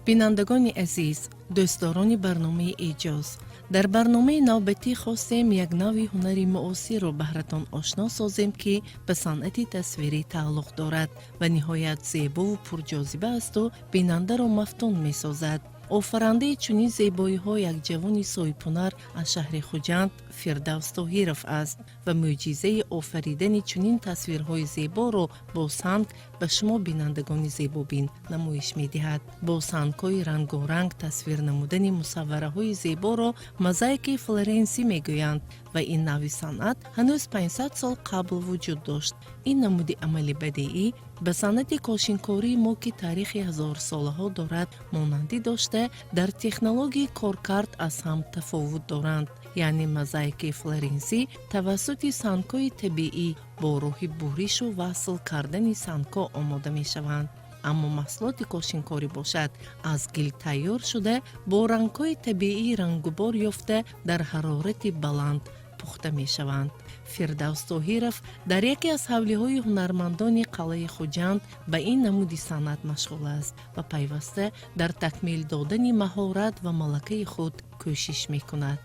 Бинандагони азиз, дӯстдорони барномаи Эъҷоз, дар барномаи навбатӣ хостем як навъи ҳунари муосирро баҳратон ошно созем, ки ба санъати тасвирӣ тааллуқ дорад ва ниҳоят зебову пурҷозиба асту бинандаро мафтун месозад. Офарандаи чунин зебоиҳо як ҷавони соҳибҳунар аз шаҳри Хуҷанд Фирдавс Тоҳиров аст ва мӯъҷизаи офаридани чунин тасвирҳои зеборо бо санг ба шумо, бинандагони зебобин, намоиш медиҳад. Бо сангҳои рангоранг тасвир намудани мусаввараҳои зеборо мозаикаи флоренсӣ мегӯянд ва ин навъи санъат ҳанӯз 500 сол қабл вуҷуд дошт. Ин намуди амали бадеӣ ба санъати кошинкории мо, ки таърихи ҳазорсолаҳо дорад, монандӣ дошта, дар технологияи коркард аз ҳам тафовут доранд. Яъне мозаикаи флоренсӣ тавассути сангҳои табиӣ бо роҳи буришу васл кардани сангҳо омода мешаванд, аммо маҳсулоти кошинкорӣ бошад, аз гил тайёр шуда, бо рангҳои табиӣ рангубор ёфта, дар ҳарорати баланд пухта мешаванд. Фирдавс Тоҳиров дар яке аз ҳавлиҳои ҳунармандони қалъаи Хуҷанд ба ин намуди санъат машғул аст ва пайваста дар такмил додани маҳорат ва малакаи худ кӯшиш мекунад.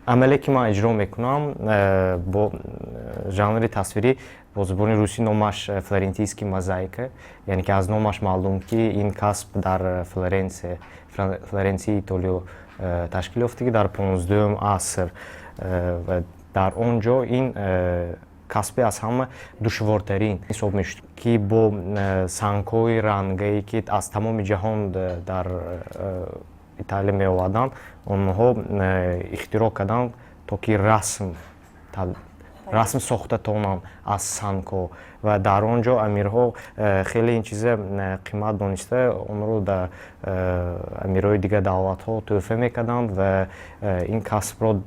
Амале ки ман иҷро мекунам бо жанри тасвирӣ, бо забони русӣ номаш флорентийский мозаика, яъне ки аз номаш маълум, ки ин касб дар Флоренсия, Флоренсияи Итолиё ташкил ёфта, ки дар 15-ум аср, ва дар он ҷо ин касбе аз ҳама душвортарин ҳисоб мешуд, ки бо сангҳои рангае, ки аз тамоми ҷаҳон дар Италия меоварданд, онҳо ихтироъ карданд, то ки расм сохта тонанд аз сангҳо. Ва дар он ҷо амирҳо хеле ин чиза қимат дониста, онро дар амирҳои дигар давлатҳо тӯҳфа мекарданд. Ва ин касбро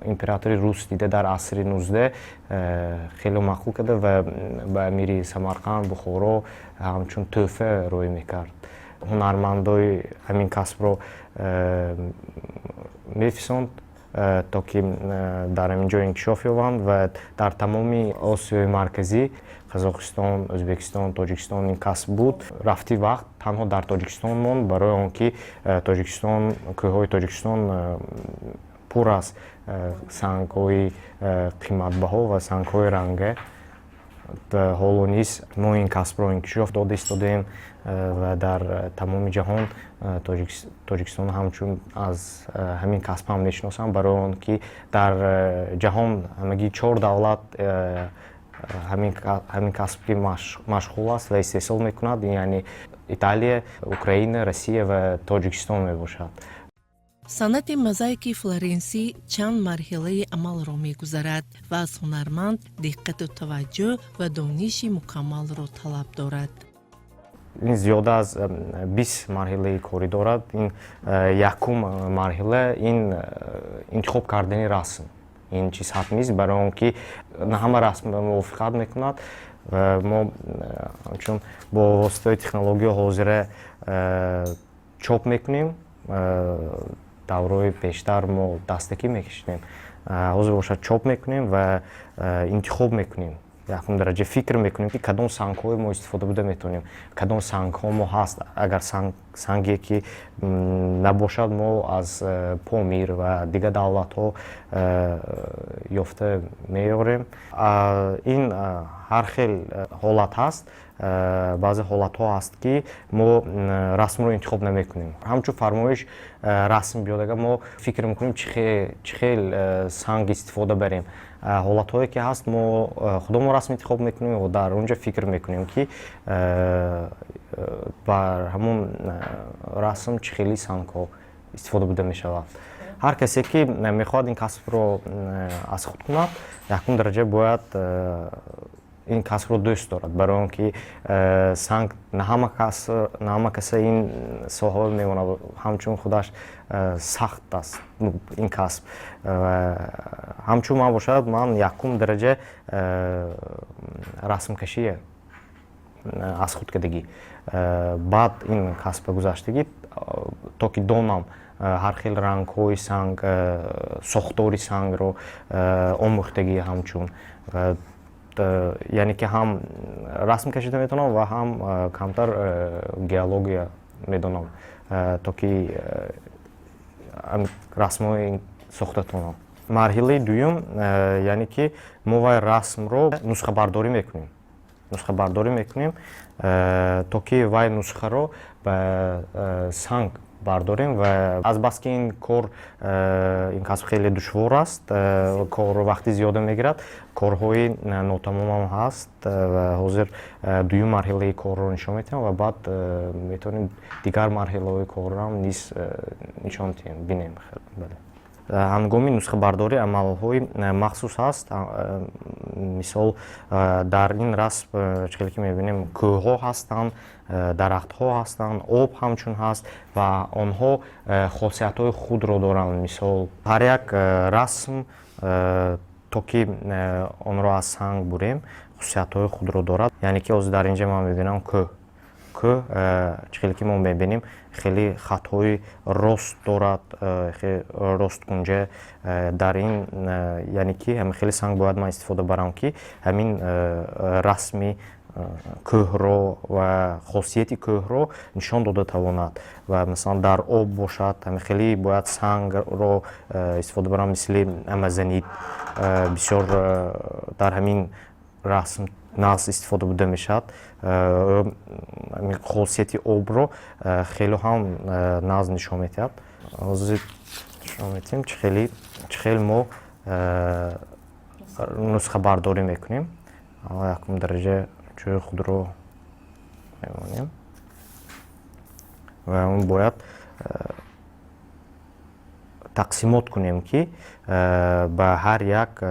императори рус дида, дар асри 19 хеле маъқул карда ва ба амири Самарқанд, Бухоро ҳамчун тӯҳфа роҳӣ мекард. Ҳунармандои ҳамин касбро мефисонд, то ки дар ҳамин ҷо инкишоф ёбанд. Ва дар тамоми Осиёи Марказӣ, Қазоқистон, Ӯзбекистон, Тоҷикистон ин касб буд. Рафти вақт танҳо дар Тоҷикистон монд, барои он ки Тоҷикистон, кӯҳҳои Тоҷикистон пур аз сангҳои қиматбаҳо ва сангҳои ранга. Ҳоло низ мо ин касбро инкишоф дода истодаем ва дар тамоми ҷаҳон Тоҷикистон ҳамчун аз ҳамин касб ҳам мешиносанд, барои он ки дар ҷаҳон ҳамагӣ чор давлат ҳамин касб ки машғул аст ва истеҳсол мекунад, яъне Италия, Украина, Россия ва Тоҷикистон мебошад. Санъати мозаикаи флоренсӣ чанд марҳилаи амалро мегузарад ва аз ҳунарманд диққату таваҷҷӯҳ ва дониши мукаммалро талаб дорад. Ин зиёда аз 20 марҳилаи корӣ дорад. Ин якум марҳила, ин интихоб кардани расм. Ин чиз ҳатмист, барои он ки на ҳама расм мувофиқат мекунад. Ва мо ҳамчун бо воситаҳои технология ҳозира чоп мекунем. Давраҳои пештар мо дастакӣ мекашидем, ҳозир бошад, чоп мекунем ва интихоб мекунем. Якум дараҷа фикр мекунем, ки кадом сангҳое мо истифода буда метавонем, кадом сангҳо мо ҳаст. Агар санге ки набошад, мо аз Помир ва дигар давлатҳо ёфта меорем. Ин ҳар хел ҳолат ҳаст. Баъзе ҳолатҳо ҳаст, ки мо расмро интихоб намекунем. Ҳамчун фармоиш расм биёд, агар мо фикр мекунем, чӣ хел санг истифода барем. Ҳолатҳое ки ҳаст, мо худомон расм интихоб мекунем ва дар он ҷо фикр мекунем, ки бар ҳамон расм чӣ хели сангҳо истифода буда мешавад. Ҳар касе ки мехоҳад ин касбро аз худ кунад, якум дараҷа бояд ин касбро дӯст дорад, барои он ки санг на ҳама каса ин соҳа мемонад. Ҳамчун худаш сахт аст ин касб. Ҳамчун ман бошад, ман якум дараҷа расмкашӣ аз худ кардагӣ, баъд ин касба гузаштагӣ, то ки донам ҳар хел рангҳои санг, сохтори сангро омӯхтагӣ. Ҳамчун, яъне ки ҳам расм кашида метавонам ва ҳам камтар геология медонам, то ки расмҳои сохта тонам. Марҳилаи дуюм, яъне ки мо вай расмро нусхабардорӣ мекунем, нусхабардорӣ мекунем, то ки вай нусхаро ба санг бардорем. Ва азбаски ин кор, ин касб хеле душвор аст, кор вақти зиёда мегирад, корҳои нотамомам ҳаст. Ва ҳозир дуюм марҳилаи корро нишон медиҳам ва баъд метавонем дигар марҳилаҳои корроам низ нишон диҳем, бинем. Бале, ҳангоми нусхабардорӣ амалҳои махсус ҳаст. Мисол, дар ин расм, чӣ хеле ки мебинем, кӯҳҳо ҳастанд, дарахтҳо ҳастанд, об ҳамчун ҳаст ва онҳо хосиятҳои худро доранд. Мисол, ҳар як расм, то ки онро аз санг бурем, хусусиятҳои худро дорад. Яъне ки ҳозир дар инҷа ман мебинам кӯҳ. Кӯҳ, чӣ хеле ки мо мебинем, хеле хатҳои рост дорад, росткунҷа. Дар ин, яъне ки ҳамин хеле санг бояд ман истифода барам, ки ҳамин расми кӯҳро ва хосияти кӯҳро нишон дода тавонад. Ва масалан, дар об бошад, ҳамин хеле бояд сангро истифода барам, мисли амазонит бисёр дар ҳамин расм нағз истифода бурда мешавад. Хосияти обро хеле ҳам нағз нишон медиҳад. Ҳозир нишон медиҳем, чӣ хел мо нусхабардорӣ мекунем. Якум дараҷа ҷои худро мемонем ва он бояд тақсимот кунем, ки ба ҳар як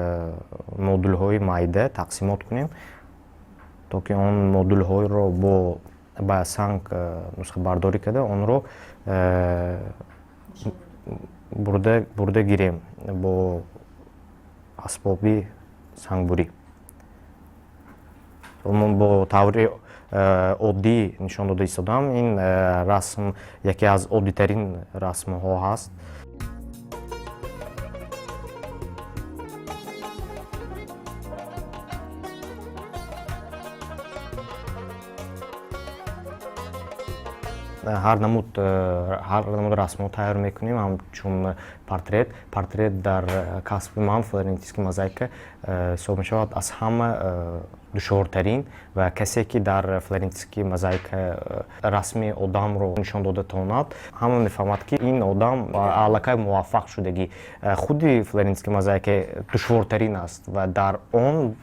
модулҳои майда тақсимот кунем, то ки он модулҳоро бо ба санг нусхабардорӣ карда, онро бурда гирем бо асбоби сангбурӣ. Ман бо таври оддӣ нишон дода истодам. Ин расм яке аз оддитарин расмҳо ҳаст. Ҳар намуд расмҳо тайёр мекунем, ҳамчун портрет. Портрет дар касби ман, флорентийский мозаика, ҳисоб мешавад аз ҳама душвортарин. Ва касе ки дар флорентийский мозаика расми одамро нишон дода тавонад, ҳама мефаҳмад, ки ин одам аллакай муваффақ шудагӣ. Худи флорентийский мозаика душвортарин аст ва дар он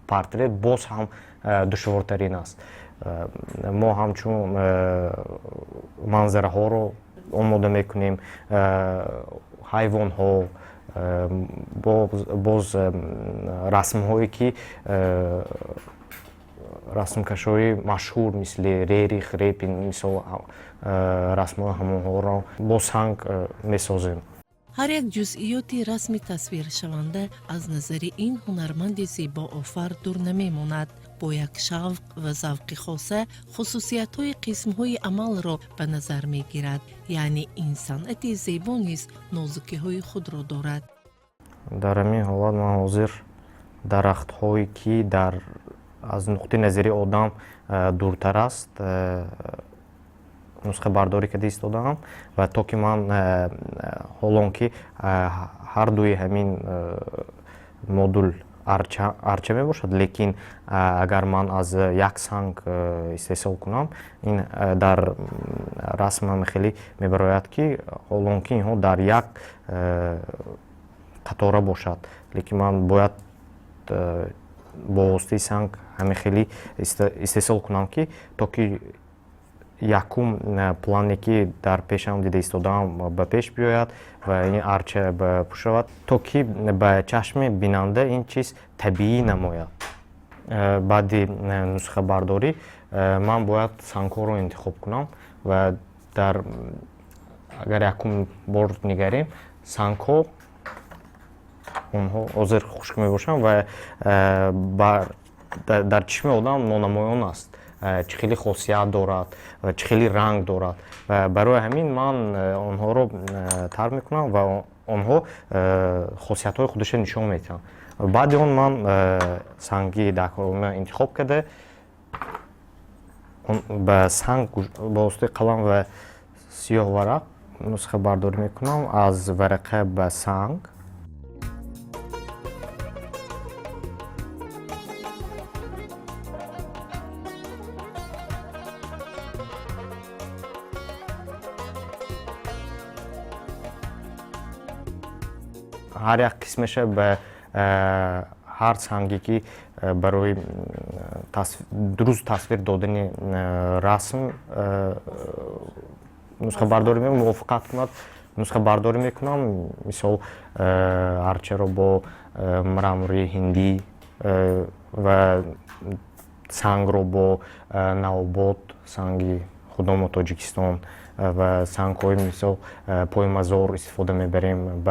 портрет боз ҳам душвортарин аст. Мо ҳамчун манзараҳоро омода мекунем, ҳайвонҳо, боз расмҳое ки расмкашҳои машҳур, мисли Рерих, Репин, мисол, расмҳои ҳамонҳоро бо санг месозем. Ҳар як ҷузъиёти расми тасвиршаванда аз назари ин ҳунарманди зебоофар дур намемонад. Бо як шавқ ва завқи хоса хусусиятҳои қисмҳои амалро ба назар мегирад, яъне ин санъати зебо низ нозукиҳои худро дорад. Дар ҳамин ҳолат ман ҳозир дарахтҳое ки дар аз нуқтаи назари одам дуртар аст, нусхабардорӣ карда истодаам. Ва то ки ман, ҳолон ки ҳар дуи ҳамин модул арча мебошад, лекин агар ман аз як санг истеҳсол кунам, ин дар расм ҳам хеле мебарояд, ки ҳолон ки инҳо дар як қатора бошад, лекин ман бояд бо воситаи санг ҳамин хеле истеҳсол кунам, ки то ки якум плане ки дар пешам дида истодаам, ба пеш биёяд ва ин арча ба пушт равад, то ки ба чашми бинанда ин чиз табиӣ намояд. Баъди нусхабардорӣ ман бояд сангҳоро интихоб кунам. Ва дар агар якум бор нигарем, сангҳо, онҳо ҳозир хушк мебошанд ва дар чишми одам нонамоён аст, чӣ хеле хосият дорад ва чӣ хеле ранг дорад. Ва барои ҳамин ман онҳоро тар мекунам ва онҳо хосиятҳои худашро нишон медиҳанд. Баъди он ман санги дакорона интихоб карда, Ба санг бо воситаи қалам ва сиёҳ варақ нусхабардорӣ мекунам, аз варақа ба санг. Ҳар як қисмаша ба ҳар санге, ки барои дуруст тасвир додани расм нусхабардорӣ мувофиқат кунад, нусхабардорӣ мекунам. Мисол, арчаро бо мрамори ҳиндӣ ва сангро бо навобод, санги худамо Тоҷикистон, ва сангҳои, мисол, поймазор истифода мебарем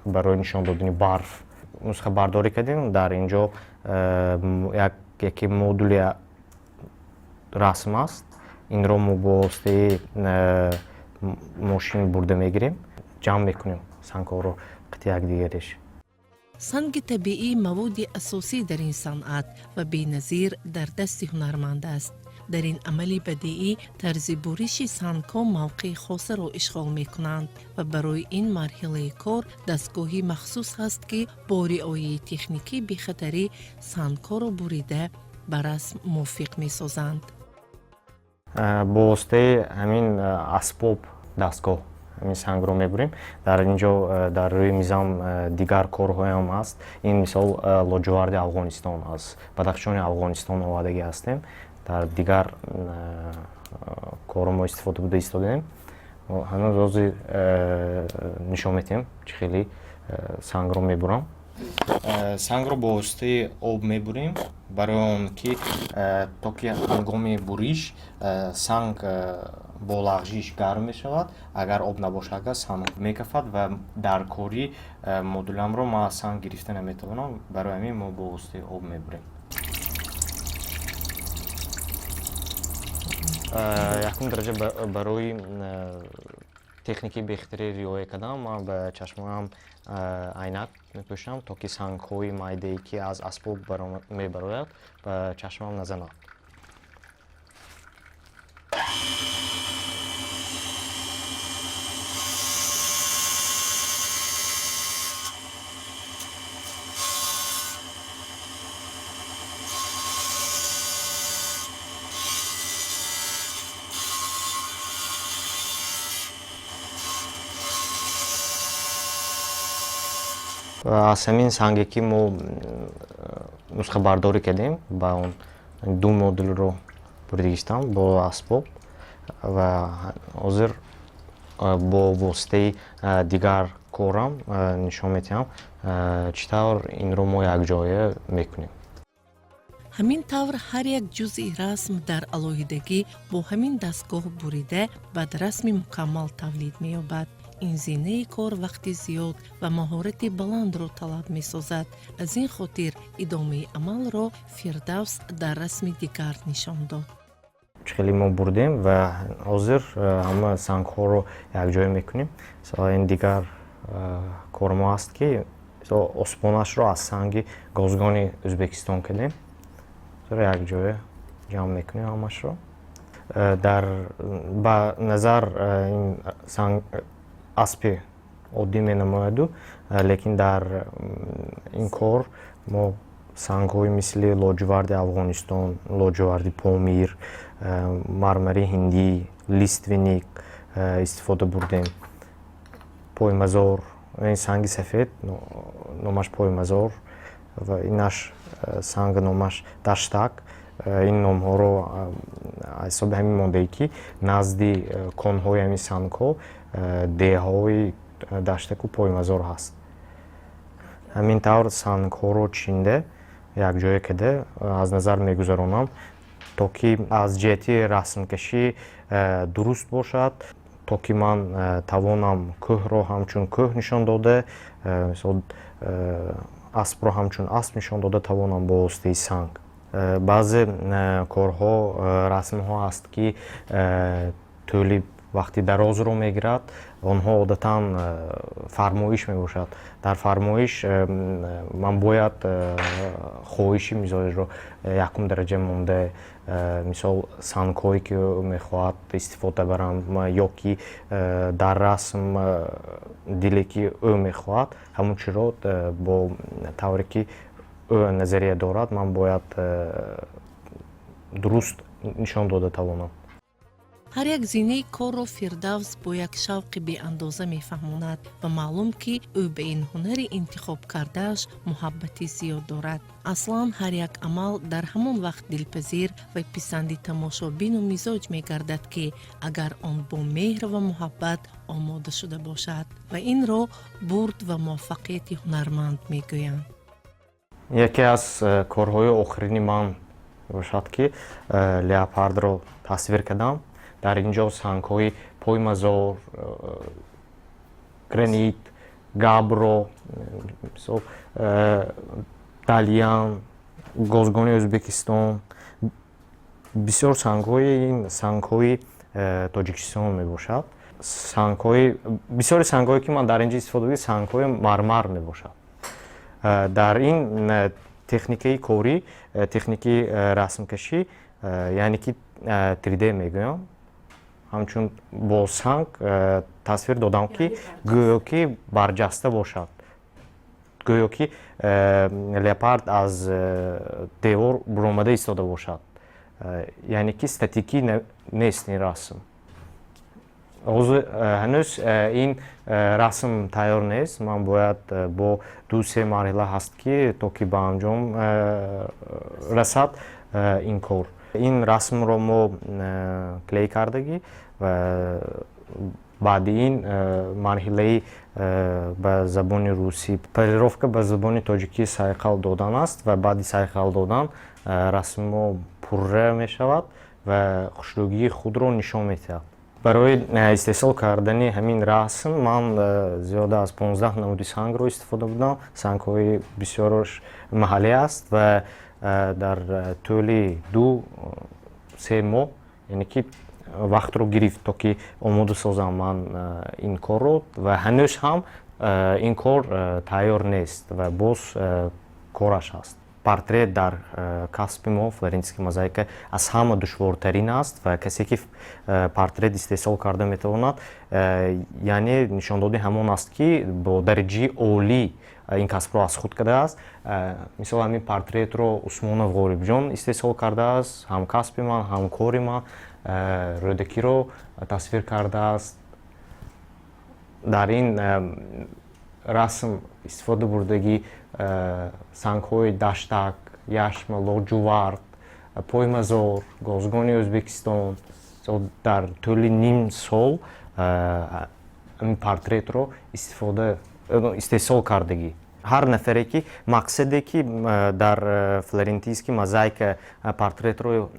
барои нишон додани барф. Нусхабардорӣ кардем. Дар ин ҷо яке модули расм аст. Инро мо бо воситаи мошин бурда мегирем, ҷамъ мекунем сангҳоро қити якдигариш. Санги табиӣ маводи асосӣ дар ин санъат ва беназир дар дасти ҳунарманд аст. Дар ин амали бадиӣ тарзи буриши сангҳо мавқеи хосаро ишғол мекунанд ва барои ин марҳилаи кор дастгоҳи махсус ҳаст, ки бо риояи техникӣ бехатарӣ сангҳоро бурида ба расм мувофиқ месозанд. Бо воситаи ҳамин асбоб, дастгоҳ, ҳамин сангро мебурем. Дар ин ҷо дар рӯи мизам дигар корҳоям ҳаст. Ин, мисол, лоҷуварди Афғонистон, аз Бадахшони Афғонистон овардагӣ ҳастем. Дар дигар корҳо мо истифода буда истодаем. Ҳанӯз ҳозир нишон медиҳем, чӣ хеле сангро мебурам. Сангро бо воситаи об мебурем, барои он ки то ки ҳангоми буриш санг бо лағжиш гарм мешавад. Агар об набошад, агар санг мекафад ва дар кори модулямро ман аз санг гирифта наметавонам. Барои ҳамин мо бо воситаи об мебурем. Якум дараҷа, барои техникаи бехатарӣ риоя кардан, ман ба чашмоям айнак мепӯшам, то ки сангҳои майдае, ки аз асбоб мебарояд, ба чашмам назанад. Аз ҳамин санге, ки мо нусхабардорӣ кардем, ба он ду модулро бурдагистам бо асбоб ва ҳозир бо воситаи дигар корам нишон медиҳам, чӣ тавр инро мо якҷоя мекунем. Ҳамин тавр, ҳар як ҷузъи расм дар алоҳидагӣ бо ҳамин дастгоҳ бурида, баъд расми мукаммал тавлид меёбад. Ин зинаи кор вақти зиёд ва маҳорати баландро талаб месозад. Аз ин хотир идомаи амалро Фирдавс дар расми дигар нишон дод. Чӣ хеле мо бурдем ва ҳозир ҳама сангҳоро якҷоя мекунем. Ин дигар кори мо аст, ки осмонашро аз санги гозгони Ӯзбекистон кардем. Якҷоя ҷамъ мекунем ҳамашро. Дар ба назар ин санг аспи оддӣ менамояду, лекин дар ин кор мо сангҳои мисли лоҷуварди Афғонистон, лоҷуварди Помир, мармари ҳиндӣ, лиственник истифода бурдем, поймазор, ин санги сафед номаш поймазор ва инаш санг номаш даштак. Ин номҳоро аз ҳисоби ҳамин мондае, ки назди конҳои ҳамин сангҳо деҳаҳои даштаку поймазор ҳаст. Ҳамин тавр сангҳоро чинда, якҷоя карда, аз назар мегузаронам, то ки аз ҷиҳати расмкашӣ дуруст бошад, то ки ман тавонам кӯҳро ҳамчун кӯҳ нишон дода, мисол, аспро ҳамчун асп нишон дода тавонам бо воситаи санг. Баъзе корҳо, расмҳо ҳаст, ки тӯли Вақти дарозро мегирад. Онҳо одатан фармоиш мебошад. Дар фармоиш ман бояд хоҳиши мизоҷро якум дараҷа монда, мисол, сангҳое ки ӯ мехоҳад истифода барам ё ки дар расм диле ки ӯ мехоҳад, ҳамон чиро бо тавре ки ӯ назария дорад, ман бояд дуруст нишон дода тавонам. Ҳар як зинаи корро Фирдавс бо як шавқи беандоза мефаҳмонад ва маълум, ки ӯ ба ин ҳунари интихоб кардааш муҳаббати зиёд дорад. Аслан, ҳар як амал дар ҳамон вақт дилпазир ва писанди тамошобину мизоҷ мегардад, ки агар он бо меҳр ва муҳаббат омода шуда бошад, ва инро бурд ва муваффақияти ҳунарманд мегӯянд. Яке аз корҳои охирини ман бошад, ки леопардро тасвир кардам. Дар ин ҷо сангҳои поймазор, гранит, габро, мисол, далиян, гозгони Ӯзбекистон, бисёр сангҳои, ин сангҳои Тоҷикистон мебошад. Сангҳои бисёри сангҳое, ки ман дар ин ҷо истифода бурдам, сангҳои мармар мебошад. Дар ин техникаи корӣ, техникаи расмкашӣ, яъне ки 3D мегӯям, ҳамчун бо санг тасвир додам, ки гӯё ки барҷаста бошад, гӯё ки леопард аз девор буромада истода бошад, яъне ки статикӣ нест ин расм. Ҳозир ҳанӯз ин расм тайёр нест. Ман бояд бо ду-се марҳила ҳаст, ки то ки ба анҷом расад ин кор. Ин расмро мо клей кардагӣ ва баъди ин марҳилаи ба забони русӣ полировка, ба забони тоҷикӣ сайқал додан аст, ва баъди сайқал додан расми мо пурра мешавад ва хушрӯгии худро нишон медиҳад. Барои истеҳсол кардани ҳамин расм ман зиёда аз 15 намуди сангро истифода будам. Сангҳои бисёрош маҳаллӣ аст ва дар тӯли 2-3 моҳ, яъне ки вақтро гирифт, то ки омода созам ман ин корро, ва ҳанӯз ҳам ин кор тайёр нест ва боз кораш ҳаст. Портрет дар касби мо, флорентийский мозаика, аз ҳама душвортарин аст ва касе ки портрет истеҳсол карда метавонад, яъне нишондоди ҳамон аст, ки бо дараҷаи олӣ ин касбро аз худ кардааст. Мисол, ҳамин портретро Усмонов Ғолибҷон истеҳсол кардааст, ҳамкасби ман, ҳамкори ман, Рӯдакиро тасвир кардааст. Дар ин расм истифода бурдагӣ сангҳои даштак, яшма, лоҷувард, поймазор, гозгони Ӯзбекистон. Дар тӯли ним сол ҳамин портретро истифода истеҳсол кардагӣ. Ҳар нафаре ки мақсаде ки дар флорентийский мозаика портретро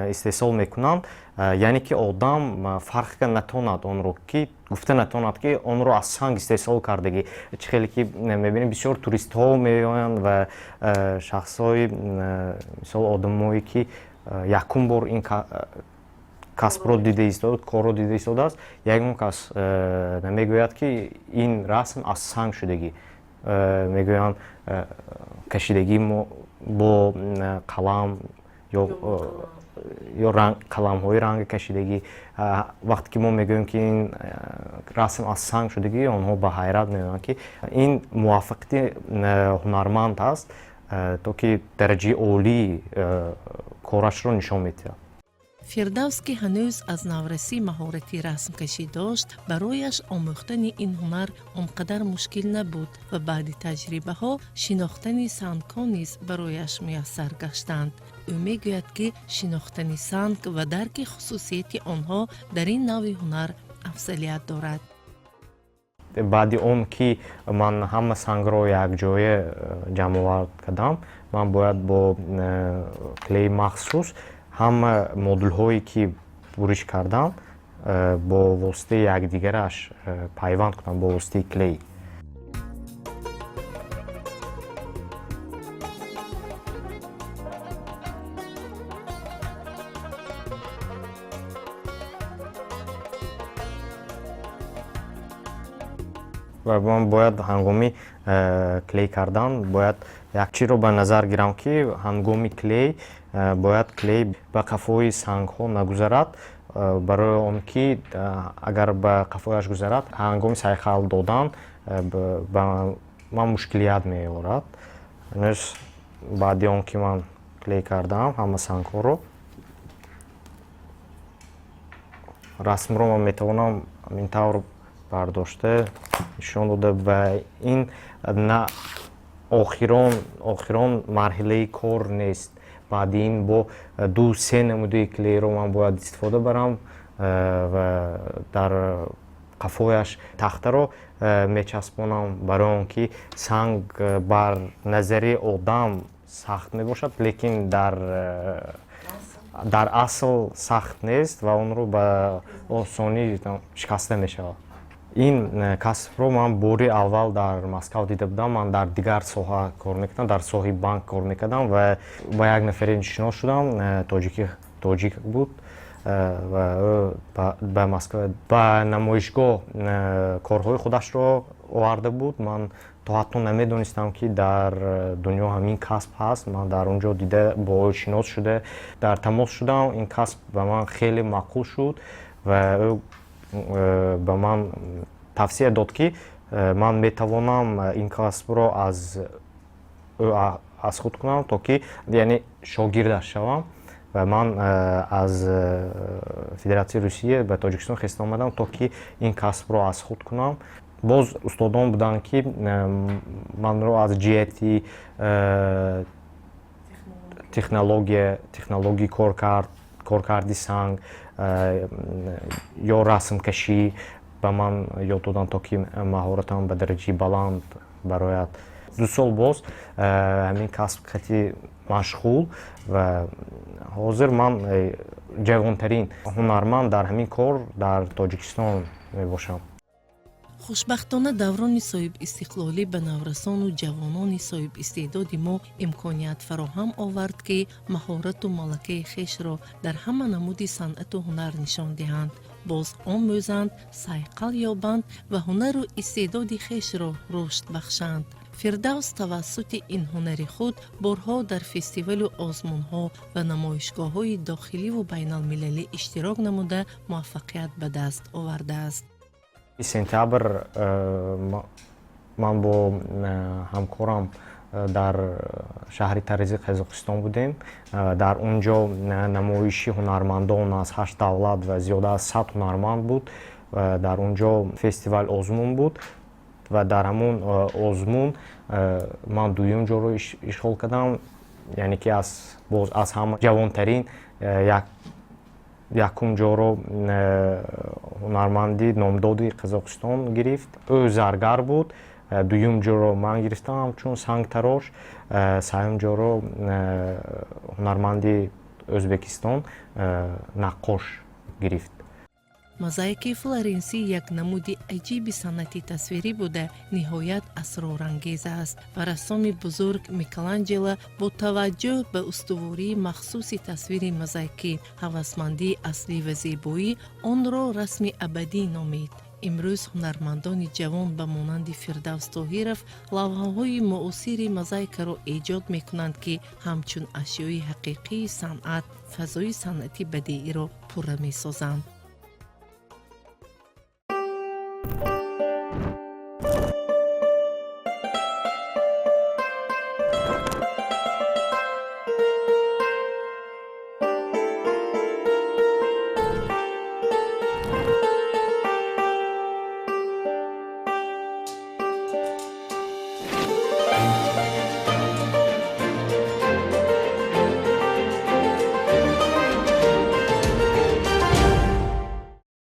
истеҳсол мекунанд, яъне ки одам фарқ карда натонад онро, ки гуфта натонад, ки онро аз санг истеҳсол кардагӣ. Чӣ хеле ки мебинем, бисёр туристҳо меоянд ва шахсҳои, мисол, одамое ки якум бор ин касбро дида истод, корро дида истодааст, ягон кас намегӯяд, ки ин расм аз санг шудагӣ. Мегӯянд, кашидагӣ бо қалам ё қаламҳои ранги кашидагӣ. Вақте ки мо мегӯем, ки ин расм аз санг шудагӣ, онҳо ба ҳайрат меоянд, ки ин муваффақияти ҳунарманд аст, то ки дараҷаи олии корашро нишон медиҳад. Фирдавс, ки ҳанӯз аз наврасӣ маҳорати расмкашӣ дошт, барояш омӯхтани ин ҳунар он қадар мушкил набуд ва баъди таҷрибаҳо шинохтани сангҳо низ барояш муяссар гаштанд. Ӯ мегӯяд, ки шинохтани санг ва дарки хусусияти онҳо дар ин навъи ҳунар афзалият дорад. Баъди он ки ман ҳама сангро якҷоя ҷамъовард кардам, ман бояд бо клеи махсус ҳама модулҳое ки буриш кардам, бо воситаи якдигараш пайванд кунам бо воситаи клей. Ва ман бояд ҳангоми клей кардан бояд як чиро ба назар гирам, ки ҳангоми клей бояд клей ба қафои сангҳо нагузарад, барои он ки агар ба қафояш гузарад, ҳангоми сайқал додан ба ман мушкилият меорад. Ҳанӯз баъди он ки ман клей кардам ҳама сангҳоро, расмро ман метавонам ин тавр бардошта нишон дода. Ва ин на охирон марҳилаи кор нест. Баъди ин бо 2-3 намудаи клейро ман бояд истифода барам ва дар қафояш тахтаро мечаспонам, барои он ки санг бар назари одам сахт мебошад, лекин дар асл сахт нест ва онро ба осонӣ шикаста мешавад. Ин касбро ман бори аввал дар Москав дида будам. Ман дар дигар соҳа кор мекардам, дар соҳаи банк кор мекардам ва ба як нафаре шинос шудам, тоҷик буд ва ӯ ба Москва ба намоишгоҳ корҳои худашро оварда буд. Ман то ҳатто намедонистам, ки дар дунё ҳамин касб ҳаст. Ман дар он ҷо дида, бо ӯ шинос шуда, дар тамос шудам. Ин касб ба ман хеле маъқул шуд ва ӯ ба ман тавсия дод, ки ман метавонам ин касбро аз ӯ аз худ кунам, то ки яъне шогирдаш шавам. Ва ман аз Федератсияи Русия ба Тоҷикистон хеста омадам, то ки ин касбро аз худ кунам. Боз устодон буданд, ки манро аз ҷиҳати технология, технологии коркарди санг ё расмкашӣ ба ман ёд доданд, то ки маҳоратам ба дараҷаи баланд барояд. 2 сол боз ҳамин касб хати машғул ва ҳозир ман ҷавонтарин ҳунарманд дар ҳамин кор дар Тоҷикистон мебошам. Хушбахтона, даврони соҳибистиқлолӣ ба наврасону ҷавонони соҳибистеъдоди мо имконият фароҳам овард, ки маҳорату малакаи хешро дар ҳама намуди санъату ҳунар нишон диҳанд, боз омӯзанд, сайқал ёбанд ва ҳунару истеъдоди хешро рушд бахшанд. Фирдавс тавассути ин ҳунари худ борҳо дар фестивалу озмунҳо ва намоишгоҳҳои дохиливу байналмилалӣ иштирок намуда, муваффақият ба даст овардааст. Сентябр ман бо ҳамкорам дар шаҳри Таризи Қазоқистон будем. Дар он ҷо намоиши ҳунармандон аз ҳашт давлат ва зиёда аз 100 ҳунарманд буд. Дар он ҷо фестивал озмун буд ва дар ҳамон озмун ман дуюм ҷоро ишғол кардам, яъне ки боз аз ҳама ҷавонтарин якум ҷоро ҳунарманди номдоди Қазоқистон гирифт. Ӯ заргар буд. Дуюм ҷоро ман гирифтам ҳамчун сангтарош, сеюм ҷоро ҳунарманди Ӯзбекистон наққош гирифт. Мозаикаи Флоренсӣ як намуди аҷиби санъати тасвирӣ буда, ниҳоят асрорангез аст ва рассоми бузург Микеланҷело бо таваҷҷӯҳ ба устувории махсуси тасвири мозаикӣ, ҳавасмандии аслӣ ва зебоӣ онро расми абадӣ номид. Имрӯз ҳунармандони ҷавон ба монанди Фирдавс Тоҳиров лавҳаҳои муосири мозаикаро эҷод мекунанд, ки ҳамчун ашёи ҳақиқии санъат фазои санъати бадеиро пурра месозанд.